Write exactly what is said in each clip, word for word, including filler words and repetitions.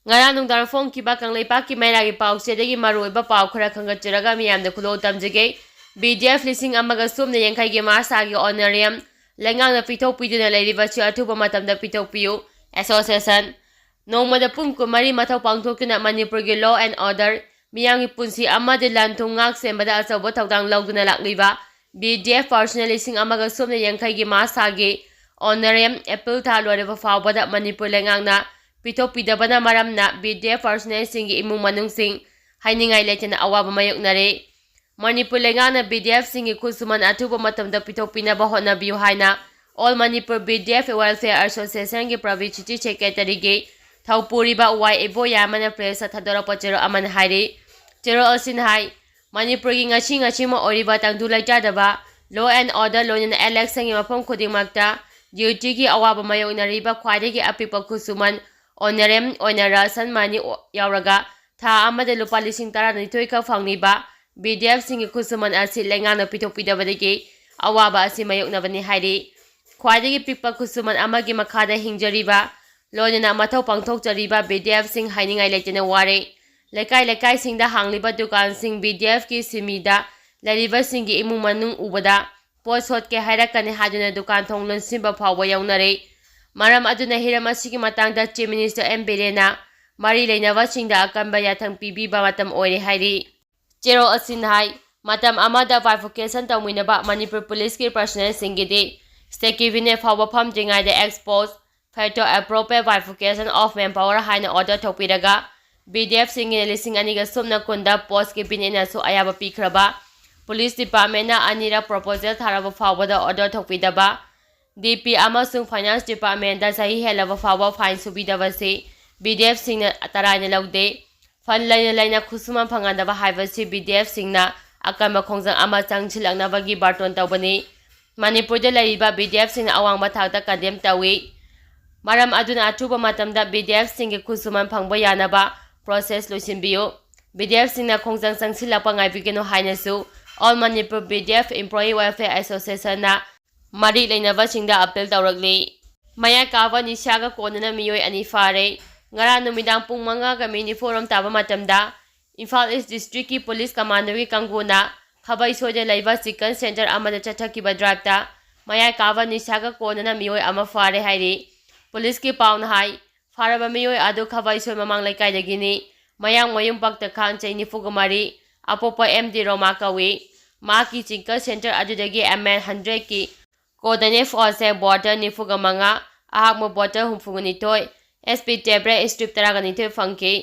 ꯉꯔꯥꯡ ꯅꯨꯡꯗꯥꯡ ꯐꯣꯡꯈꯤꯕ ꯀꯪꯂꯩꯄꯥꯛꯀꯤ ꯃꯩꯔꯥꯒꯤ ꯄꯥꯎꯆꯦꯗꯒꯤ ꯃꯔꯨꯑꯣꯏꯕ ꯄꯥꯎ ꯈꯔ ꯈꯪꯒꯠꯆꯔꯒ ꯃꯤꯌꯥꯝꯗ ꯈꯨꯗꯣꯜ ꯇꯝꯖꯒꯦ꯫ ꯕꯤ ꯗꯤ ꯑꯦꯐ ꯂꯤꯁꯤꯡ ꯑꯃꯒ ꯁꯨꯞꯅ ꯌꯥꯡꯈꯩꯒꯤ ꯃꯍꯥꯁꯥꯒꯤ honorarium ꯂꯩꯉꯥꯛꯅ ꯄꯤꯊꯣꯛꯄꯤꯗꯨꯅ ꯂꯩꯔꯤꯕꯁꯤ ꯑꯊꯨꯕ ꯃꯇꯝꯗ ꯄꯤꯊꯣꯛꯄꯤꯌꯨ꯫ Association꯫ ꯅꯣꯡꯃꯗ ꯄꯨꯡ ꯀꯨꯟꯃꯔꯤ ꯃꯊꯧ ꯄꯥꯡꯊꯣꯛꯇꯨꯅ ꯃꯅꯤꯄꯨꯔꯒꯤ law and order, ꯃꯤꯌꯥꯝꯒꯤ ꯄꯨꯟꯁꯤ ꯑꯃꯗꯤ ꯂꯟ-ꯊꯨꯝ ꯉꯥꯛ-ꯁꯦꯟꯕꯗ ꯑꯆꯧꯕ ꯊꯧꯗꯥꯡ ꯂꯧꯗꯨꯅ ꯂꯥꯛꯂꯤꯕ ꯕꯤ ꯗꯤ ꯑꯦꯐ personnel ꯂꯤꯁꯤꯡ ꯑꯃꯒ ꯁꯨꯞꯅ ꯌꯥꯡꯈꯩꯒꯤ ꯃꯍꯥꯁꯥꯒꯤ honorarium April ꯊꯥ ꯂꯣꯏꯔꯕ ꯐꯥꯎꯕꯗ ꯃꯅꯤꯄꯨꯔ ꯂꯩꯉꯥꯛꯅ ꯄꯤꯊꯣꯛꯄꯤꯗꯕꯅ ꯃꯔꯝꯅ ꯕꯤ ꯗꯤ ꯑꯦꯐ personnelꯁꯤꯡꯒꯤ ꯏꯃꯨꯡ ꯃꯅꯨꯡꯁꯤꯡ ꯍꯥꯏꯅꯤꯡꯉꯥꯏ ꯂꯩꯇꯅ ꯑꯋꯥꯕ ꯃꯥꯌꯣꯛꯅꯔꯦ꯫ ꯃꯅꯤꯄꯨꯔ ꯂꯩꯉꯥꯛꯅ ꯕꯤ ꯗꯤ ꯑꯦꯐꯁꯤꯡꯒꯤ ꯈꯨꯠꯁꯨꯃꯟ ꯑꯊꯨꯕ ꯃꯇꯝꯗ ꯄꯤꯊꯣꯛꯄꯤꯅꯕ ꯍꯣꯠꯅꯕꯤꯌꯨ ꯍꯥꯏꯅ All Manipur B D F Welfare Associationꯒꯤ Publicity Secretaryꯒꯤ ꯊꯧꯄꯨꯔꯤꯕ ꯋꯥꯏ ꯏꯕꯣꯌꯥꯏꯃꯅ pressꯇ ꯊꯥꯗꯣꯔꯛꯄ ꯆꯦꯔꯣꯜ ꯑꯃꯅ ꯍꯥꯏꯔꯤ꯫ ꯆꯦꯔꯣꯜ ꯑꯁꯤꯅ ꯍꯥꯏ, ꯃꯅꯤꯄꯨꯔꯒꯤ ꯉꯁꯤ ꯉꯁꯤꯃꯛ ꯑꯣꯏꯔꯤꯕ ꯇꯪꯗꯨ ꯂꯩꯇꯥꯗꯕ, law and order ꯂꯣꯏꯅꯅ electionꯒꯤ ꯃꯐꯝ ꯈꯨꯗꯤꯡꯃꯛꯇ dutyꯒꯤ ꯑꯋꯥꯕ ꯃꯥꯌꯣꯛꯅꯔꯤꯕ ꯈ꯭ꯋꯥꯏꯗꯒꯤ ꯑꯄꯤꯛꯄ ꯈꯨꯠꯁꯨꯃꯟ honorarium ꯑꯣꯏꯅ ration money ꯌꯥꯎꯔꯒ ꯊꯥ ꯑꯃꯗ ꯂꯨꯄꯥ ꯂꯤꯁꯤꯡ ꯇꯔꯥꯅꯤꯊꯣꯏ ꯈꯛ ꯐꯪꯂꯤꯕ ꯕꯤ ꯗꯤ ꯑꯦꯐꯁꯤꯡꯒꯤ ꯈꯨꯠꯁꯨꯃꯟ ꯑꯁꯤ ꯂꯩꯉꯥꯛꯅ ꯄꯤꯊꯣꯛꯄꯤꯗꯕꯗꯒꯤ ꯑꯋꯥꯕ ꯑꯁꯤ ꯃꯥꯌꯣꯛꯅꯕꯅꯤ ꯍꯥꯏꯔꯤ꯫ ꯈ꯭ꯋꯥꯏꯗꯒꯤ ꯄꯤꯛꯄ ꯈꯨꯠꯁꯨꯃꯟ ꯑꯃꯒꯤ ꯃꯈꯥꯗ ꯍꯤꯡꯖꯔꯤꯕ, ꯂꯣꯏꯅꯅ ꯃꯊꯧ ꯄꯥꯡꯊꯣꯛꯆꯔꯤꯕ ꯕꯤ ꯗꯤ ꯑꯦꯐꯁꯤꯡ ꯍꯥꯏꯅꯤꯡꯉꯥꯏ ꯂꯩꯇꯅ ꯋꯥꯔꯦ꯫ ꯂꯩꯀꯥꯏ ꯂꯩꯀꯥꯏꯁꯤꯡꯗ ꯍꯥꯡꯂꯤꯕ ꯗꯨꯀꯥꯟꯁꯤꯡ ꯕꯤ ꯗꯤ ꯑꯦꯐꯀꯤ ꯁꯤꯃꯤꯗ ꯂꯩꯔꯤꯕꯁꯤꯡꯒꯤ ꯏꯃꯨꯡ ꯃꯅꯨꯡ ꯎꯕꯗ ꯄꯣꯠ ꯁꯣꯠꯀꯦ ꯍꯥꯏꯔꯛꯀꯅꯤ ꯍꯥꯏꯗꯨꯅ ꯗꯨꯀꯥꯟ ꯊꯣꯡ ꯂꯣꯟꯁꯤꯟꯕ ꯐꯥꯎꯕ ꯌꯥꯎꯅꯔꯦ꯫ ꯃꯔꯝ ꯑꯗꯨꯅ ꯍꯤꯔꯝ ꯑꯁꯤꯒꯤ ꯃꯇꯥꯡꯗ Chief Minister ꯑꯦꯝ ꯕꯤꯔꯦꯟꯅ ꯃꯔꯤ ꯂꯩꯅꯕꯁꯤꯡꯗ ꯑꯀꯟꯕ ꯌꯥꯊꯪ ꯄꯤꯕꯤꯕ ꯃꯇꯝ ꯑꯣꯏꯔꯦ ꯍꯥꯏꯔꯤ꯫ ꯆꯦꯔꯣꯜ ꯑꯁꯤꯅ ꯍꯥꯏ, ꯃꯇꯝ ꯑꯃꯗ bifurcation ꯇꯧꯃꯤꯟꯅꯕ ꯃꯅꯤꯄꯨꯔ ꯄꯨꯂꯤꯁꯀꯤ personnelꯁꯤꯡꯒꯤꯗꯤ stateꯀꯤ ꯕꯤꯅꯦꯠ ꯐꯥꯎꯕ ꯐꯝꯗ꯭ꯔꯤꯉꯩꯗ ex post facto appropriate bifurcation of manpower ꯍꯥꯏꯅ order ꯊꯣꯛꯄꯤꯔꯒ ꯕꯤ ꯗꯤ ꯑꯦꯐꯁꯤꯡꯒꯤꯅ ꯂꯤꯁꯤꯡ ꯑꯅꯤꯒ ꯁꯨꯞꯅ ꯀꯨꯟꯗ postꯀꯤ ꯕꯤꯅꯦꯠꯅꯁꯨ ꯑꯌꯥꯕ ꯄꯤꯈ꯭ꯔꯕ ꯄꯨꯂꯤꯁ departmentꯅ ꯑꯅꯤꯔꯛ proposal ꯊꯥꯔꯕ ꯐꯥꯎꯕꯗ order ꯊꯣꯛꯄꯤꯗꯕ, ꯗꯤ ꯄꯤ ꯑꯃꯁꯨꯡ finance departmentꯗ ꯆꯍꯤ ꯍꯦꯜꯂꯕ ꯐꯥꯎꯕ fine ꯁꯨꯕꯤꯗꯕꯁꯤ ꯕꯤ ꯗꯤ ꯑꯦꯐꯁꯤꯡꯅ ꯇꯔꯥꯏꯅ ꯂꯧꯗꯦ꯫ Fund ꯂꯩꯅ ꯂꯩꯅ ꯈꯨꯠꯁꯨꯃꯟ ꯐꯪꯍꯟꯗꯕ ꯍꯥꯏꯕꯁꯤ ꯕꯤ ꯗꯤ ꯑꯦꯐꯁꯤꯡꯅ ꯑꯀꯟꯕ ꯈꯣꯡꯖꯪ ꯑꯃ ꯆꯪꯁꯤꯜꯂꯛꯅꯕꯒꯤ ꯕꯥꯔꯇꯣꯟ ꯇꯧꯕꯅꯤ꯫ ꯃꯅꯤꯄꯨꯔꯗ ꯂꯩꯔꯤꯕ ꯕꯤ ꯗꯤ ꯑꯦꯐꯁꯤꯡꯅ ꯑꯋꯥꯡꯕ ꯊꯥꯛꯇ condemn ꯇꯧꯏ꯫ ꯃꯔꯝ ꯑꯗꯨꯅ ꯑꯊꯨꯕ ꯃꯇꯝꯗ ꯕꯤ ꯗꯤ ꯑꯦꯐꯁꯤꯡꯒꯤ ꯈꯨꯠꯁꯨꯃꯟ ꯐꯪꯕ ꯌꯥꯅꯕ process ꯂꯣꯏꯁꯤꯟꯕꯤꯌꯨ꯫ ꯕꯤ ꯗꯤ ꯑꯦꯐꯁꯤꯡꯅ ꯈꯣꯡꯖꯪ ꯆꯪꯁꯤꯜꯂꯛꯄ ꯉꯥꯏꯕꯤꯒꯅꯨ ꯍꯥꯏꯅꯁꯨ All Manipur B D F Employee Welfare Associationꯅ ꯃꯔꯤ ꯂꯩꯅꯕꯁꯤꯡꯗ appeal ꯇꯧꯔꯛꯂꯤ꯫ ꯃꯌꯥꯏ ꯀꯥꯕ ꯅꯤꯁꯥꯒ ꯀꯣꯟꯅꯅ ꯃꯤꯑꯣꯏ ꯑꯅꯤ ꯐꯥꯔꯦ꯫ ꯉꯔꯥꯡ ꯅꯨꯃꯤꯗꯥꯡ ꯄꯨꯡ ꯃꯉꯥꯒ ꯃꯤꯅꯤꯠ ꯅꯤꯐꯨꯔꯣꯝ ꯇꯥꯕ ꯃꯇꯝꯗ ꯏꯝꯐꯥꯜ ꯏꯁ ꯗꯤꯁꯇ꯭ꯔꯤꯛꯀꯤ ꯄꯨꯂꯤꯁ ꯀꯃꯥꯟꯗꯣꯒꯤ ꯀꯥꯡꯕꯨꯅ ꯈꯥꯕꯩꯁꯣꯏꯗ ꯂꯩꯕ ꯆꯤꯀꯟ ꯁꯦꯟꯇꯔ ꯑꯃꯗ ꯆꯠꯊꯈꯤꯕ ꯗ꯭ꯔꯥꯏꯚꯇ ꯃꯌꯥꯏ ꯀꯥꯕ ꯅꯤꯁꯥꯒ ꯀꯣꯟꯅꯅ ꯃꯤꯑꯣꯏ ꯑꯃ ꯐꯥꯔꯦ ꯍꯥꯏꯔꯤ꯫ ꯄꯨꯂꯤꯁꯀꯤ ꯄꯥꯎꯅ ꯍꯥꯏ, ꯐꯥꯔꯕ ꯃꯤꯑꯣꯏ ꯑꯗꯨ ꯈꯥꯕꯩꯁꯣꯏ ꯃꯃꯥꯡ ꯂꯩꯀꯥꯏꯗꯒꯤꯅꯤ꯫ ꯃꯌꯥꯡꯃꯌꯨꯝ ꯄꯥꯛꯇꯈꯥꯡ, ꯆꯍꯤ ꯅꯤꯐꯨꯒ ꯃꯔꯤ, ꯑꯄꯣꯛꯄ ꯑꯦꯝ ꯗꯤ ꯔꯣꯃꯥ ꯀꯧꯏ꯫ ꯃꯍꯥꯛꯀꯤ ꯆꯤꯀꯟ ꯁꯦꯟꯇꯔ ꯑꯗꯨꯗꯒꯤ ꯑꯦꯝ ꯑꯦꯜ ꯍꯟꯗ꯭ꯔꯦꯠꯀꯤ ꯀꯣꯗꯅꯦꯐ ꯑꯣꯁꯦ ꯕꯣꯇꯜ ꯅꯤꯐꯨꯒ ꯃꯉꯥ, ꯑꯍꯥꯛꯄ ꯕꯣꯇꯜ ꯍꯨꯝꯐꯨꯒ ꯅꯤꯊꯣꯏ, ꯑꯦꯁ ꯄꯤ ꯇꯦꯕ꯭ꯂꯦꯠ ꯁ꯭ꯇ꯭ꯔꯤꯞ ꯇꯔꯥꯒ ꯅꯤꯊꯣꯏ ꯐꯪꯈꯤ꯫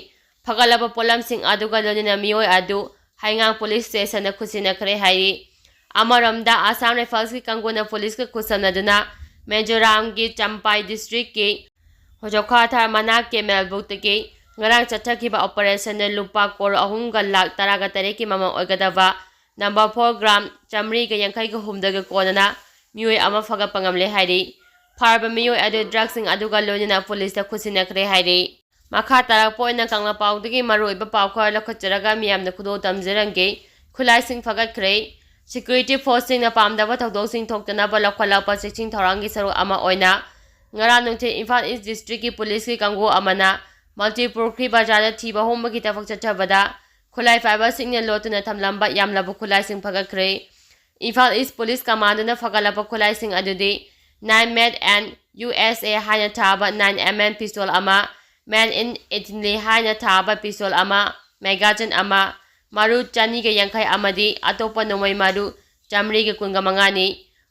ꯐꯒꯠꯂꯕ ꯄꯣꯠꯂꯝꯁꯤꯡ ꯑꯗꯨꯒ ꯂꯣꯏꯅꯅ ꯃꯤꯑꯣꯏ ꯑꯗꯨ ꯍꯩꯉꯥꯡ ꯄꯨꯂꯤꯁ ꯁ꯭ꯇꯦꯁꯟꯗ ꯈꯨꯠꯁꯤꯟꯅꯈ꯭ꯔꯦ ꯍꯥꯏꯔꯤ꯫ ꯑꯃꯔꯣꯝꯗ, ꯑꯁꯥꯝ ꯔꯥꯏꯐꯜꯁꯀꯤ ꯀꯥꯡꯕꯨꯅ ꯄꯨꯂꯤꯁꯀ ꯈꯨꯠꯁꯝꯅꯗꯨꯅ ꯃꯤꯖꯣꯔꯥꯝꯒꯤ ꯆꯝꯄꯥꯏ ꯗꯤꯁꯇ꯭ꯔꯤꯛꯀꯤ ꯖꯣꯈꯥꯊꯥꯔ ꯃꯅꯥꯛ ꯀꯦꯃꯦꯜꯕꯨꯛꯇꯒꯤ ꯉꯔꯥꯡ ꯆꯠꯊꯈꯤꯕ ꯑꯣꯄꯔꯦꯁꯟꯗ ꯂꯨꯄꯥ ꯀꯣꯔ ꯑꯍꯨꯝꯒ ꯂꯥꯈ ꯇꯔꯥꯒ ꯇꯔꯦꯠꯀꯤ ꯃꯃꯜ ꯑꯣꯏꯒꯗꯕ ꯅꯝꯕꯔ ꯐꯣꯔ ꯒ꯭ꯔꯥꯝ ꯆꯥꯃꯔꯤꯒ ꯌꯥꯡꯈꯩꯒ ꯍꯨꯝꯗꯣꯏꯒ ꯀꯣꯟꯅꯅ ꯃꯤꯑꯣꯏ ꯑꯃ ꯐꯒꯠꯄ ꯉꯝꯂꯦ ꯍꯥꯏꯔꯤ꯫ ꯐꯥꯔꯕ ꯃꯤꯑꯣꯏ ꯑꯗꯨ ꯗ꯭ꯔꯒꯁꯤꯡ ꯑꯗꯨꯒ ꯂꯣꯏꯅꯅ ꯄꯨꯂꯤꯁꯇ ꯈꯨꯠꯁꯤꯟꯅꯈ꯭ꯔꯦ ꯍꯥꯏꯔꯤ꯫ ꯃꯈꯥ ꯇꯥꯔꯛꯄ ꯑꯣꯏꯅ ꯀꯪꯂꯥꯄꯥꯎꯗꯒꯤ ꯃꯔꯨꯑꯣꯏꯕ ꯄꯥꯎ ꯈꯔ ꯂꯧꯈꯠꯆꯔꯒ ꯃꯤꯌꯥꯝꯅ ꯈꯨꯗꯣꯜ ꯇꯝꯖꯔꯝꯒꯦ꯫ ꯈꯨꯠꯂꯥꯏꯁꯤꯡ ꯐꯒꯠꯈ꯭ꯔꯦ꯫ ꯁꯦꯀ꯭ꯌꯨꯔꯤꯇꯤ ꯐꯣꯔꯁꯁꯤꯡꯅ ꯄꯥꯝꯗꯕ ꯊꯧꯗꯣꯛꯁꯤꯡ ꯊꯣꯛꯇꯅꯕ ꯂꯧꯈꯠꯂꯛꯄ ꯆꯦꯛꯁꯤꯟ ꯊꯧꯔꯥꯡꯒꯤ ꯁꯔꯨꯛ ꯑꯃ ꯑꯣꯏꯅ ꯉꯔꯥꯡ ꯅꯨꯡꯊꯤꯜ ꯏꯝꯐꯥꯜ ꯏꯁ ꯗꯤꯁꯇ꯭ꯔꯤꯛꯀꯤ ꯄꯨꯂꯤꯁꯀꯤ ꯀꯥꯡꯕꯨ ꯑꯃꯅ ꯃꯜꯇꯤ ꯄꯨꯈ꯭ꯔꯤ ꯕꯖꯥꯔꯗ ꯊꯤꯕ ꯍꯨꯝꯕꯒꯤ ꯊꯕꯛ ꯆꯠꯊꯕꯗ ꯈꯨꯠꯂꯥꯏ ꯄꯥꯏꯕꯁꯤꯡꯅ ꯂꯣꯠꯇꯨꯅ ꯊꯝꯂꯝꯕ ꯌꯥꯝꯂꯕ ꯈꯨꯠꯂꯥꯏꯁꯤꯡ ꯐꯒꯠꯈ꯭ꯔꯦ꯫ ꯏꯝꯐꯥꯜ ꯏꯁ ꯄꯨꯂꯤꯁ ꯀꯃꯥꯟꯗꯅ ꯐꯒꯠꯂꯛꯄ ꯈꯨꯠꯂꯥꯏꯁꯤꯡ ꯑꯗꯨꯗꯤ ꯅꯥꯏꯟ ꯃꯦꯗ ꯑꯦꯟ ꯌꯨ ꯑꯦꯁ ꯑꯦ ꯍꯥꯏꯅ ꯊꯥꯕ ꯅꯥꯏꯟ ꯑꯦꯝ ꯑꯦꯝ ꯄꯤꯁꯇꯣꯜ ꯑꯃ, ꯃꯦꯗ ꯏꯟ ꯏꯇꯂꯤ ꯍꯥꯏꯅ ꯊꯥꯕ ꯄꯤꯁꯇꯣꯜ ꯑꯃ, ꯃꯦꯒꯥꯖꯤꯟ ꯑꯃ, ꯃꯔꯨ ꯆꯅꯤꯒ ꯌꯥꯡꯈꯩ ꯑꯃꯗꯤ ꯑꯇꯣꯞꯄ ꯅꯣꯡꯃꯩ ꯃꯔꯨ ꯆꯥꯃꯔꯤꯒ ꯀꯨꯟꯒ ꯃꯉꯥꯅꯤ꯫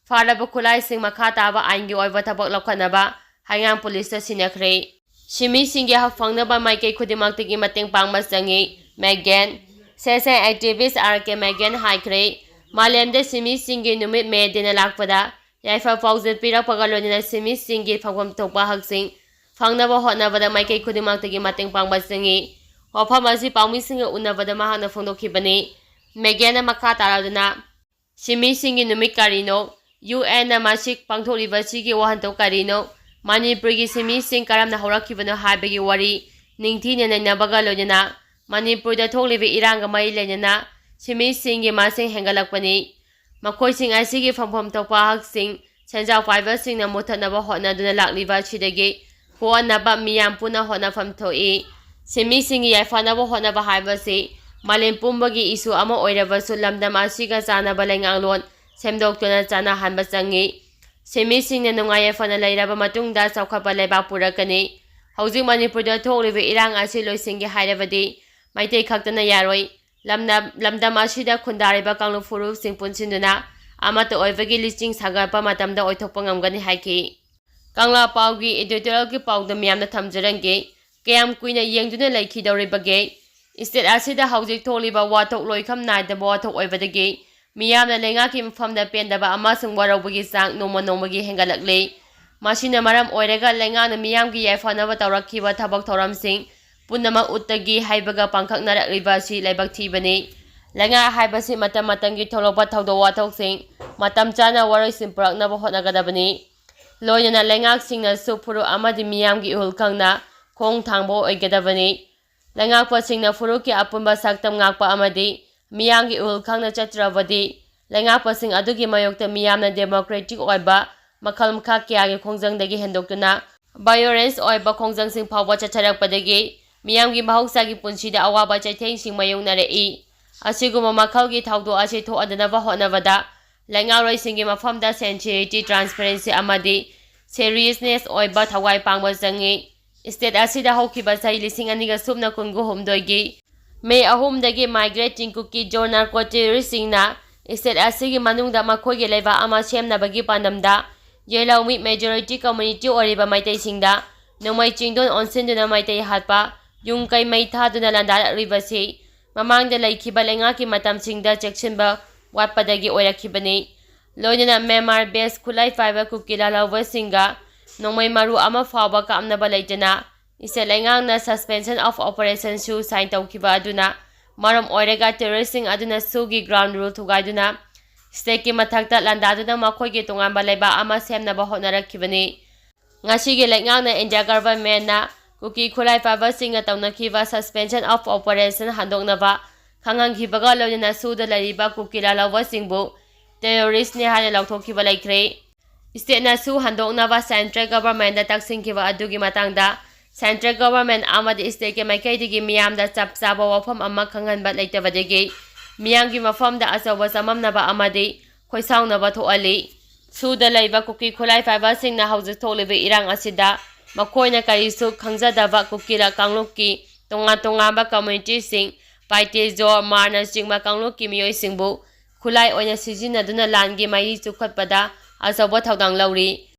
ꯐꯥꯔꯕ ꯈꯨꯠꯂꯥꯏꯁꯤꯡ ꯃꯈꯥ ꯇꯥꯕ ꯑꯥꯏꯟꯒꯤ ꯑꯣꯏꯕ ꯊꯕꯛ ꯂꯧꯈꯠꯅꯕ ꯍꯩꯉꯥꯡ ꯄꯨꯂꯤꯁꯇ ꯁꯤꯟꯅꯈ꯭ꯔꯦ꯫ ꯁꯤꯟꯃꯤꯁꯤꯡꯒꯤ ꯍꯛ ꯐꯪꯅꯕ ꯃꯥꯏꯀꯩ ꯈꯨꯗꯤꯡꯃꯛꯇꯒꯤ ꯃꯇꯦꯡ ꯄꯥꯡꯕ ꯆꯪꯏ꯫ ꯃꯦꯒꯦꯟ, ꯁꯦꯁꯟ ꯑꯦꯛꯇꯤꯚꯤꯁ ꯑꯥꯔ ꯀꯦ ꯃꯦꯒꯦꯟ ꯍꯥꯏꯈ꯭ꯔꯦ꯫ ꯃꯥꯂꯦꯝꯗ ꯁꯤꯟꯃꯤꯁꯤꯡꯒꯤ ꯅꯨꯃꯤꯠ ꯃꯦ ꯗꯦꯅ ꯂꯥꯛꯄꯗ ꯌꯥꯏꯐ ꯄꯥꯎꯖꯦꯜ ꯄꯤꯔꯛꯄꯒ ꯂꯣꯏꯅꯅ ꯁꯤꯟꯃꯤꯁꯤꯡꯒꯤ ꯐꯪꯐꯝ ꯊꯣꯛꯄ ꯍꯛꯁꯤꯡ ꯐꯪꯅꯕ ꯍꯣꯠꯅꯕꯗ ꯃꯥꯏꯀꯩ ꯈꯨꯗꯤꯡꯃꯛꯇꯒꯤ ꯃꯇꯦꯡ ꯄꯥꯡꯕ ꯆꯪꯏ꯫ ꯋꯥꯐꯝ ꯑꯁꯤ ꯄꯥꯎꯃꯤꯁꯤꯡꯒ ꯎꯅꯕꯗ ꯃꯍꯥꯛꯅ ꯐꯣꯡꯗꯣꯛꯈꯤꯕꯅꯤ꯫ ꯃꯦꯒꯦꯟꯅ ꯃꯈꯥ ꯇꯥꯔꯗꯨꯅ, ꯁꯤꯟꯃꯤꯁꯤꯡꯒꯤ ꯅꯨꯃꯤꯠ ꯀꯔꯤꯅꯣ? ꯌꯨ ꯑꯦꯟꯅ ꯃꯁꯤ ꯄꯥꯡꯊꯣꯛꯂꯤꯕꯁꯤꯒꯤ ꯋꯥꯍꯟꯊꯣꯛ ꯀꯔꯤꯅꯣ? ꯃꯅꯤꯄꯨꯔꯒꯤ ꯁꯤꯟꯃꯤꯁꯤꯡ ꯀꯔꯝꯅ ꯍꯧꯔꯛꯈꯤꯕꯅꯣ ꯍꯥꯏꯕꯒꯤ ꯋꯥꯔꯤ ꯅꯤꯡꯊꯤꯅ ꯅꯩꯅꯕꯒ ꯂꯣꯏꯅꯅ ꯃꯅꯤꯄꯨꯔꯗ ꯊꯣꯛꯂꯤꯕ ꯏꯔꯥꯡꯒ ꯃꯔꯤ ꯂꯩꯅꯅ ꯁꯤꯟꯃꯤꯁꯤꯡꯒꯤ ꯃꯁꯤꯡ ꯍꯦꯟꯒꯠꯂꯛꯄꯅꯤ꯫ ꯃꯈꯣꯏꯁꯤꯡ ꯑꯁꯤꯒꯤ ꯐꯪꯐꯝ ꯊꯣꯛꯄ ꯍꯛꯁꯤꯡ ꯁꯦꯟꯖꯥꯎ ꯄꯥꯏꯕꯁꯤꯡꯅ ꯃꯨꯠꯊꯠꯅꯕ ꯍꯣꯠꯅꯗꯨꯅ ꯂꯥꯛꯂꯤꯕ ꯑꯁꯤꯗꯒꯤ ꯊꯣꯛꯍꯟꯅꯕ ꯃꯤꯌꯥꯝ ꯄꯨꯟꯅ ꯍꯣꯠꯅꯐꯝ ꯊꯣꯛꯏ꯫ ꯁꯤꯟꯃꯤꯁꯤꯡꯒꯤ ꯌꯥꯏꯐꯅꯕ ꯍꯣꯠꯅꯕ ꯍꯥꯏꯕꯁꯤ ꯃꯥꯂꯦꯝ ꯄꯨꯝꯕꯒꯤ ꯏꯁꯨ ꯑꯃ ꯑꯣꯏꯔꯕꯁꯨ, ꯂꯝꯗꯝ ꯑꯁꯤꯒ ꯆꯥꯟꯅꯕ ꯂꯩꯉꯥꯛꯂꯣꯟ ꯁꯦꯝꯗꯣꯛꯇꯨꯅ ꯆꯥꯟꯅꯍꯟꯕ ꯆꯪꯏ꯫ ꯁꯤꯟꯃꯤꯁꯤꯡꯅ ꯅꯨꯡꯉꯥꯏ ꯌꯥꯏꯐꯅ ꯂꯩꯔꯕ ꯃꯇꯨꯡꯗ ꯆꯥꯎꯈꯠꯄ ꯂꯩꯕꯥꯛ ꯄꯨꯔꯛꯀꯅꯤ꯫ ꯍꯧꯖꯤꯛ ꯃꯅꯤꯄꯨꯔꯗ ꯊꯣꯛꯂꯤꯕ ꯏꯔꯥꯡ ꯑꯁꯤ ꯂꯣꯏꯁꯤꯟꯒꯦ ꯍꯥꯏꯔꯕꯗꯤ ꯃꯩꯇꯩ ꯈꯛꯇꯅ ꯌꯥꯔꯣꯏ꯫ ꯂꯝꯅ-, ꯂꯝꯗꯝ ꯑꯁꯤꯗ ꯈꯨꯟꯗꯥꯔꯤꯕ ꯀꯥꯡꯂꯨꯞ ꯐꯨꯔꯨꯞꯁꯤꯡ ꯄꯨꯟꯁꯤꯟꯗꯨꯅ ꯑꯃꯠꯇ ꯑꯣꯏꯕꯒꯤ ꯂꯤꯆꯤꯡ ꯁꯥꯒꯠꯄ ꯃꯇꯝꯗ ꯑꯣꯏꯊꯣꯛꯄ ꯉꯝꯒꯅꯤ ꯍꯥꯏꯈꯤ꯫ ꯀꯪꯂꯥ ꯄꯥꯎꯒꯤ editorialꯒꯤ ꯄꯥꯎꯗ ꯃꯤꯌꯥꯝꯅ ꯊꯝꯖꯔꯝꯒꯦ꯫ ꯀꯌꯥꯝ ꯀꯨꯏꯅ ꯌꯦꯡꯗꯨꯅ ꯂꯩꯈꯤꯗꯧꯔꯤꯕꯒꯦ? State ꯑꯁꯤꯗ ꯍꯧꯖꯤꯛ ꯊꯣꯛꯂꯤꯕ ꯋꯥꯊꯣꯛ ꯂꯣꯏꯈꯝ ꯅꯥꯏꯗꯕ ꯋꯥꯊꯣꯛ ꯑꯣꯏꯕꯗꯒꯤ ꯃꯤꯌꯥꯝꯅ ꯂꯩꯉꯥꯛꯀꯤ ꯃꯐꯝꯗ ꯄꯦꯟꯗꯕ ꯑꯃꯁꯨꯡ ꯋꯥꯔꯧꯕꯒꯤ ꯆꯥꯡ ꯅꯣꯡꯃ ꯅꯣꯡꯃꯒꯤ ꯍꯦꯟꯒꯠꯂꯛꯂꯤ꯫ ꯃꯁꯤꯅ ꯃꯔꯝ ꯑꯣꯏꯔꯒ ꯂꯩꯉꯥꯛꯅ ꯃꯤꯌꯥꯝꯒꯤ ꯌꯥꯏꯐꯅꯕ ꯇꯧꯔꯛꯈꯤꯕ ꯊꯕꯛ ꯊꯧꯔꯝꯁꯤꯡ ꯄꯨꯝꯅꯃꯛ ꯎꯠꯇꯒꯤ ꯍꯩꯕꯒ ꯄꯥꯡꯈꯛꯅꯔꯛꯂꯤꯕ ꯑꯁꯤ ꯂꯥꯏꯕꯛ ꯊꯤꯕꯅꯤ꯫ ꯂꯩꯉꯥꯛ ꯍꯥꯏꯕꯁꯤ ꯃꯇꯝ ꯃꯇꯝꯒꯤ ꯊꯣꯛꯂꯛꯄ ꯊꯧꯗꯣꯛ ꯋꯥꯊꯣꯛꯁꯤꯡ ꯃꯇꯝ ꯆꯥꯅ ꯋꯥꯔꯣꯏꯁꯤꯟ ꯄꯨꯔꯛꯅꯕ ꯍꯣꯠꯅꯒꯗꯕꯅꯤ꯫ ꯂꯣꯏꯅꯅ ꯂꯩꯉꯥꯛꯁꯤꯡꯅꯁꯨ ꯐꯨꯔꯨꯞ ꯑꯃꯗꯤ ꯃꯤꯌꯥꯝꯒꯤ ꯏꯍꯨꯜ ꯈꯪꯅ ꯈꯣꯡ ꯊꯥꯡꯕ ꯑꯣꯏꯒꯗꯕꯅꯤ꯫ ꯂꯩꯉꯥꯛꯄꯁꯤꯡꯅ ꯐꯨꯔꯨꯞꯀꯤ ꯑꯄꯨꯟꯕ ꯁꯛꯇꯝ ꯉꯥꯛꯄ ꯑꯃꯗꯤ ꯃꯤꯌꯥꯝꯒꯤ ꯏꯍꯨꯜ ꯈꯪꯅ ꯆꯠꯇ꯭ꯔꯕꯗꯤ ꯂꯩꯉꯥꯛꯄꯁꯤꯡ ꯑꯗꯨꯒꯤ ꯃꯥꯌꯣꯛꯇ ꯃꯤꯌꯥꯝꯅ democratic ꯑꯣꯏꯕ ꯃꯈꯜ ꯃꯈꯥ ꯀꯌꯥꯒꯤ ꯈꯣꯡꯖꯪꯗꯒꯤ ꯍꯦꯟꯗꯣꯛꯇꯨꯅ violence ꯑꯣꯏꯕ ꯈꯣꯡꯖꯪꯁꯤꯡ ꯐꯥꯎꯕ ꯆꯠꯊꯔꯛꯄꯗꯒꯤ ꯃꯤꯌꯥꯝꯒꯤ ꯃꯍꯧꯁꯥꯒꯤ ꯄꯨꯟꯁꯤꯗ ꯑꯋꯥꯕ ꯆꯩꯊꯦꯡꯁꯤꯡ ꯃꯥꯌꯣꯛꯅꯔꯛꯏ꯫ ꯑꯁꯤꯒꯨꯝꯕ ꯃꯈꯜꯒꯤ ꯊꯧꯗꯣꯛ ꯑꯁꯤ ꯊꯣꯛꯍꯟꯗꯅꯕ ꯍꯣꯠꯅꯕꯗ ꯂꯩꯉꯥꯛꯂꯣꯏꯁꯤꯡꯒꯤ ꯃꯐꯝꯗ sincerity, transparency ꯑꯃꯗꯤ seriousness ꯑꯣꯏꯕ ꯊꯋꯥꯏ ꯄꯥꯡꯕ ꯆꯪꯏ꯫ State ꯑꯁꯤꯗ ꯍꯧꯈꯤꯕ ꯆꯍꯤ ꯂꯤꯁꯤꯡ ꯑꯅꯤꯒ ꯁꯨꯞꯅ ꯀꯨꯟꯒ ꯍꯨꯝꯗꯣꯏꯒꯤ May ꯑꯍꯨꯝꯗꯒꯤ migrating Kuki Zo narco terroristꯁꯤꯡꯅ state ꯑꯁꯤꯒꯤ ꯃꯅꯨꯡꯗ ꯃꯈꯣꯏꯒꯤ ꯂꯩꯕꯥꯛ ꯑꯃ ꯁꯦꯝꯅꯕꯒꯤ ꯄꯥꯟꯗꯝꯗ ꯌꯦꯜꯍꯧꯃꯤ majority community ꯑꯣꯏꯔꯤꯕ ꯃꯩꯇꯩꯁꯤꯡꯗ ꯅꯣꯡꯃꯩ ꯆꯤꯡꯗꯣꯟ ꯑꯣꯟꯁꯤꯟꯗꯨꯅ ꯃꯩꯇꯩ ꯍꯥꯠꯄ, ꯌꯨꯝ ꯀꯩ ꯃꯩ ꯊꯥꯗꯨꯅ ꯂꯥꯟꯗꯥꯔꯛꯂꯤꯕꯁꯤ ꯃꯃꯥꯡꯗ ꯂꯩꯈꯤꯕ ꯂꯩꯉꯥꯛꯀꯤ ꯃꯇꯝꯁꯤꯡꯗ ꯆꯦꯛꯁꯤꯟꯕ ꯋꯥꯠꯄꯗꯒꯤ ꯑꯣꯏꯔꯛꯈꯤꯕꯅꯤ꯫ ꯂꯣꯏꯅꯅ Myanmar based ꯈꯨꯠꯂꯥꯏ ꯄꯥꯏꯕ ꯀꯨꯀꯤ ꯂꯥꯜꯍꯧꯕꯁꯤꯡꯒ ꯅꯣꯡꯃꯩ ꯃꯔꯨ ꯑꯃ ꯐꯥꯎꯕ ꯀꯥꯞꯅꯕ ꯂꯩꯇꯅ state ꯂꯩꯉꯥꯛꯅ suspension of operationꯁꯨ sign ꯇꯧꯈꯤꯕ ꯑꯗꯨꯅ ꯃꯔꯝ ꯑꯣꯏꯔꯒ terroristꯁꯤꯡ ꯑꯗꯨꯅ SoO ꯒꯤ ground rule ꯊꯨꯒꯥꯏꯗꯨꯅ stateꯀꯤ ꯃꯊꯛꯇ ꯂꯥꯟꯗꯥꯗꯨꯅ ꯃꯈꯣꯏꯒꯤ ꯇꯣꯉꯥꯟꯕ ꯂꯩꯕꯥꯛ ꯑꯃ ꯁꯦꯝꯅꯕ ꯍꯣꯠꯅꯔꯛꯈꯤꯕꯅꯤ꯫ ꯉꯁꯤꯒꯤ ꯂꯩꯉꯥꯛꯅ India governmentꯅ ꯀꯨꯀꯤ ꯈꯨꯠꯂꯥꯏ ꯄꯥꯏꯕꯁꯤꯡꯅ ꯇꯧꯅꯈꯤꯕ suspension of operation ꯍꯟꯗꯣꯛꯅꯕ ꯈꯪꯍꯟꯈꯤꯕꯒ ꯂꯣꯏꯅꯅ SoO ꯗ ꯂꯩꯔꯤꯕ ꯀꯨꯀꯤ ꯂꯥꯜꯍꯧꯕꯁꯤꯡꯕꯨ terroristꯅꯤ ꯍꯥꯏꯅ ꯂꯥꯎꯊꯣꯛꯈꯤꯕ ꯂꯩꯈ꯭ꯔꯦ꯫ Stateꯅꯁꯨ ꯍꯟꯗꯣꯛꯅꯕ Central Governmentꯗ ꯇꯛꯁꯤꯟꯈꯤꯕ ꯑꯗꯨꯒꯤ ꯃꯇꯥꯡꯗ Central Government ꯑꯃꯗꯤ stateꯀꯤ ꯃꯥꯏꯀꯩꯗꯒꯤ ꯃꯤꯌꯥꯝꯗ ꯆꯞ ꯆꯥꯕ ꯋꯥꯐꯝ ꯑꯃ ꯈꯪꯍꯟꯕ ꯂꯩꯇꯕꯗꯒꯤ ꯃꯤꯌꯥꯝꯒꯤ ꯃꯐꯝꯗ ꯑꯆꯧꯕ ꯆꯃꯝꯅꯕ ꯑꯃꯗꯤ ꯈꯣꯏꯁꯥꯎꯅꯕ ꯊꯣꯛꯍꯜꯂꯤ꯫ ꯁꯨꯗ ꯂꯩꯕ ꯀꯨꯀꯤ ꯈꯨꯠꯂꯥꯏ ꯄꯥꯏꯕꯁꯤꯡꯅ ꯍꯧꯖꯤꯛ ꯊꯣꯛꯂꯤꯕ ꯏꯔꯥꯡ ꯑꯁꯤꯗ ꯃꯈꯣꯏꯅ ꯀꯔꯤꯁꯨ ꯈꯪꯖꯗꯕ ꯀꯨꯀꯤꯂ ꯀꯥꯡꯂꯨꯞꯀꯤ ꯇꯣꯉꯥꯟ ꯇꯣꯉꯥꯟꯕ communityꯁꯤꯡ, ꯄꯥꯏꯇꯦꯖꯣ, ꯃꯥꯔꯅꯆꯤꯡꯕ ꯀꯥꯡꯂꯨꯞꯀꯤ ꯃꯤꯑꯣꯏꯁꯤꯡꯕꯨ ꯈꯨꯠꯂꯥꯏ ꯑꯣꯏꯅ ꯁꯤꯖꯤꯟꯅꯗꯨꯅ ꯂꯥꯟꯒꯤ ꯃꯩꯔꯤ ꯆꯨꯈꯠꯄꯗ ꯑꯆꯧꯕ ꯊꯧꯗꯥꯡ ꯂꯧꯔꯤ꯫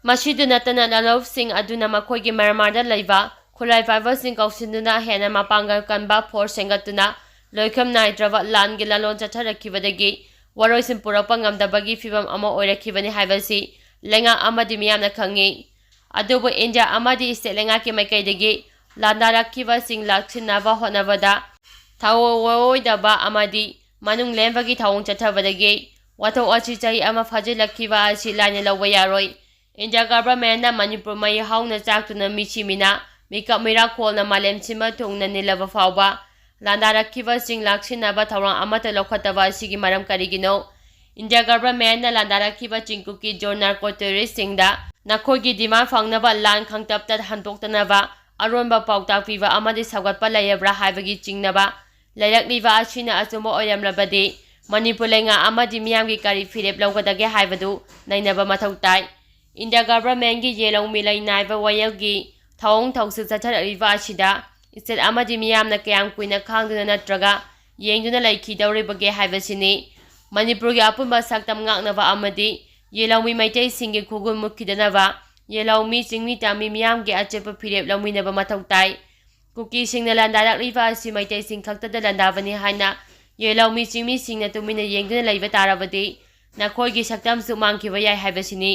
ꯃꯁꯤꯗ ꯅꯠꯇꯅ ꯂꯥꯂꯣꯞꯁꯤꯡ ꯑꯗꯨꯅ ꯃꯈꯣꯏꯒꯤ ꯃ꯭ꯌꯥꯟꯃꯥꯔꯗ ꯂꯩꯕ ꯈꯨꯠꯂꯥꯏ ꯄꯥꯏꯕꯁꯤꯡ ꯀꯧꯁꯤꯟꯗꯨꯅ ꯍꯦꯟꯅ ꯃꯄꯥꯡꯒꯜ ꯀꯟꯕ force ꯁꯦꯝꯒꯠꯇꯨꯅ ꯂꯣꯏꯈꯝ ꯅꯥꯏꯗ꯭ꯔꯕ ꯂꯥꯟꯒꯤ ꯂꯥꯂꯣꯟ ꯆꯠꯊꯔꯛꯈꯤꯕꯗꯒꯤ ꯋꯥꯔꯣꯏꯁꯤꯟ ꯄꯨꯔꯛꯄ ꯉꯝꯗꯕꯒꯤ ꯐꯤꯚꯝ ꯑꯃ ꯑꯣꯏꯔꯛꯈꯤꯕꯅꯤ ꯍꯥꯏꯕꯁꯤ ꯂꯩꯉꯥꯛ ꯑꯃꯗꯤ ꯃꯤꯌꯥꯝꯅ ꯈꯪꯉꯤ꯫ ꯑꯗꯨꯕꯨ ꯏꯟꯗꯤꯌꯥ ꯑꯃꯗꯤ state ꯂꯩꯉꯥꯛꯀꯤ ꯃꯥꯏꯀꯩꯗꯒꯤ ꯂꯥꯟꯗꯥꯔꯛꯈꯤꯕꯁꯤꯡ ꯂꯥꯛꯁꯤꯟꯅꯕ ꯍꯣꯠꯅꯕꯗ ꯊꯑꯣꯏꯗꯕ ꯑꯃꯗꯤ ꯃꯅꯨꯡ ꯂꯦꯟꯕꯒꯤ ꯊꯧꯑꯣꯡ ꯆꯠꯊꯕꯗꯒꯤ ꯋꯥꯊꯣꯛ ꯑꯁꯤ ꯆꯍꯤ ꯑꯃ ꯐꯥꯖꯤꯜꯂꯛꯈꯤꯕ ꯑꯁꯤ ꯂꯥꯏꯅ ꯂꯧꯕ ꯌꯥꯔꯣꯏ꯫ ꯏꯟꯗꯤꯌꯥ governmentꯅ ꯃꯅꯤꯄꯨꯔ ꯃꯩ ꯍꯧꯅ ꯆꯥꯛꯇꯨꯅ ꯃꯤꯁꯤ ꯃꯤꯅꯥ, ꯃꯤꯀꯞ ꯃꯤꯔꯥꯈꯣꯜꯅ ꯃꯥꯂꯦꯝ ꯁꯤꯟꯕ ꯊꯨꯡꯅ ꯅꯤꯜꯂꯕ ꯐꯥꯎꯕ ꯂꯥꯟꯗꯥꯔꯛꯈꯤꯕꯁꯤꯡ ꯂꯥꯛꯁꯤꯟꯅꯕ ꯊꯧꯔꯥꯡ ꯑꯃꯠꯇ ꯂꯧꯈꯠꯇꯕ ꯑꯁꯤꯒꯤ ꯃꯔꯝ ꯀꯔꯤꯒꯤꯅꯣ? ꯏꯟꯗꯤꯌꯥ governmentꯅ ꯂꯥꯟꯗꯥꯔꯛꯈꯤꯕ ꯆꯤꯡꯀꯨꯞꯀꯤ ꯖꯣꯟ narco terroristꯁꯤꯡꯗ ꯅꯈꯣꯏꯒꯤ demand ꯐꯪꯅꯕ ꯂꯥꯟ ꯈꯪꯇꯞꯇ ꯍꯟꯗꯣꯛꯇꯅꯕ ꯑꯔꯣꯟꯕ ꯄꯥꯎꯇꯥꯛ ꯄꯤꯕ ꯑꯃꯗꯤ ꯁꯧꯒꯠꯄ ꯂꯩꯔꯕ꯭ꯔꯥ ꯍꯥꯏꯕꯒꯤ ꯆꯤꯡꯅꯕ ꯂꯩꯔꯛꯂꯤꯕ ꯑꯁꯤꯅ ꯑꯆꯨꯝꯕ ꯑꯣꯏꯔꯝꯂꯕꯗꯤ ꯃꯅꯤꯄꯨꯔ ꯂꯩꯉꯥꯛ ꯑꯃꯗꯤ ꯃꯤꯌꯥꯝꯒꯤ ꯀꯔꯤ ꯐꯤꯔꯦꯞ ꯂꯧꯒꯗꯒꯦ ꯍꯥꯏꯕꯗꯨ ꯅꯩꯅꯕ ꯃꯊꯧ ꯇꯥꯏ꯫ ꯏꯟꯗꯤꯌꯥ governmentꯀꯤ ꯌꯦꯜꯍꯧꯃꯤ ꯂꯩ ꯅꯥꯏꯕ ꯋꯥꯌꯦꯜꯒꯤ ꯊꯧꯑꯣꯡ ꯊꯧꯁꯤꯜ ꯆꯠꯊꯔꯛꯂꯤꯕ ꯑꯁꯤꯗ state ꯑꯃꯗꯤ ꯃꯤꯌꯥꯝꯅ ꯀꯌꯥꯝ ꯀꯨꯏꯅ ꯈꯥꯡꯗꯨꯅ ꯅꯠꯇ꯭ꯔꯒ ꯌꯦꯡꯗꯨꯅ ꯂꯩꯈꯤꯗꯧꯔꯤꯕꯒꯦ ꯍꯥꯏꯕꯁꯤꯅꯤ꯫ ꯃꯅꯤꯄꯨꯔꯒꯤ ꯑꯄꯨꯟꯕ ꯁꯛꯇꯝ ꯉꯥꯛꯅꯕ ꯑꯃꯗꯤ ꯌꯦꯜꯍꯧꯃꯤ ꯃꯩꯇꯩꯁꯤꯡꯒꯤ ꯈꯨꯒꯨꯟ ꯃꯨꯠꯈꯤꯗꯅꯕ ꯌꯦꯜꯍꯧꯃꯤ ꯆꯤꯡꯃꯤ ꯇꯝꯃꯤ ꯃꯤꯌꯥꯝꯒꯤ ꯑꯆꯦꯠꯄ ꯐꯤꯔꯦꯞ ꯂꯧꯃꯤꯟꯅꯕ ꯃꯊꯧ ꯇꯥꯏ꯫ ꯀꯨꯀꯤꯁꯤꯡꯅ ꯂꯥꯟꯗꯥꯔꯛꯂꯤꯕ ꯑꯁꯤ ꯃꯩꯇꯩꯁꯤꯡ ꯈꯛꯇꯗ ꯂꯥꯟꯗꯥꯕꯅꯤ ꯍꯥꯏꯅ ꯌꯦꯜꯍꯧꯃꯤ ꯆꯤꯡꯃꯤꯁꯤꯡꯅ ꯇꯨꯃꯤꯟꯅ ꯌꯦꯡꯗꯨꯅ ꯂꯩꯕ ꯇꯥꯔꯕꯗꯤ ꯅꯈꯣꯏꯒꯤ ꯁꯛꯇꯝꯁꯨ ꯃꯥꯡꯈꯤꯕ ꯌꯥꯏ ꯍꯥꯏꯕꯁꯤꯅꯤ꯫